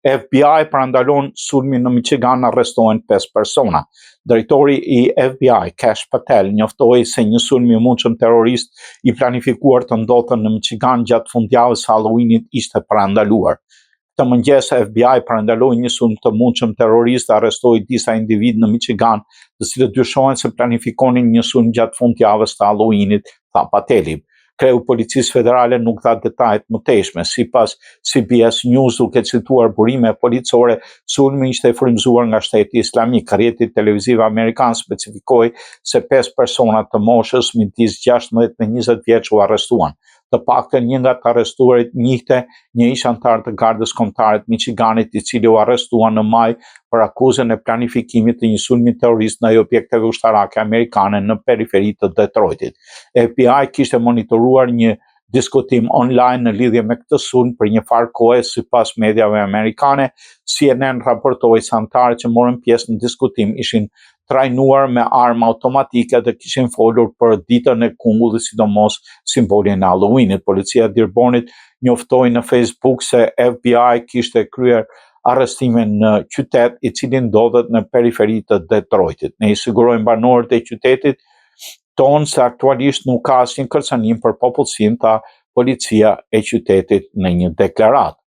FBI parandalon sulmin në Michigan, arrestohen 5 persona. Drejtori i FBI, Kash Patel, njoftoi se një sulm i mundshëm terrorist i planifikuar të ndodhte në Michigan gjatë fundjavës së Halloweenit ishte parandaluar. Këtë mëngjes FBI parandaloi një sulm të mundshëm terrorist dhe arrestoi disa individë në Michigan, të cilët dyshohen se planifikonin një sulm gjatë fundjavës të Halloweenit, tha Pateli. Kreu i Policisë Federale nuk dha detaje të mëtejshme. Sipas CBS News, duke cituar burime policore, sulmi ishte i frymëzuar nga Shteti Islamik. Rrjeti televiziv amerikan specifikoi se 5 persona të moshës midis 16 dhe 20 vjeç u arrestuan. Të paktën një nga të arrestuarit njihte një ish anëtar të Gardës Kombëtare të Michiganit, i cili u arrestua në maj për akuzën e planifikimit të një sulmi terrorist ndaj objekteve ushtarake amerikane në periferi të Detroitit. FBI kishte monitoruar një diskutim online në lidhje me këtë sulm për një farë kohe sipas mediave amerikane. CNN raportoi se anëtarët që morën pjesë në diskutim ishin trajnuar me armë automatike dhe kishin folur për ditën e kungullit, sidomos simbolin e Halloweenit. Policia e Dearbornit njoftoi në Facebook se FBI kishte kryer arrestime në qytet i cili ndodhet në periferi të Detroitit. Ne i sigurojmë banorët e qytetit tonë se aktualisht nuk ka asnjë kërcënim për popullsinë, tha policia e qytetit në një deklaratë.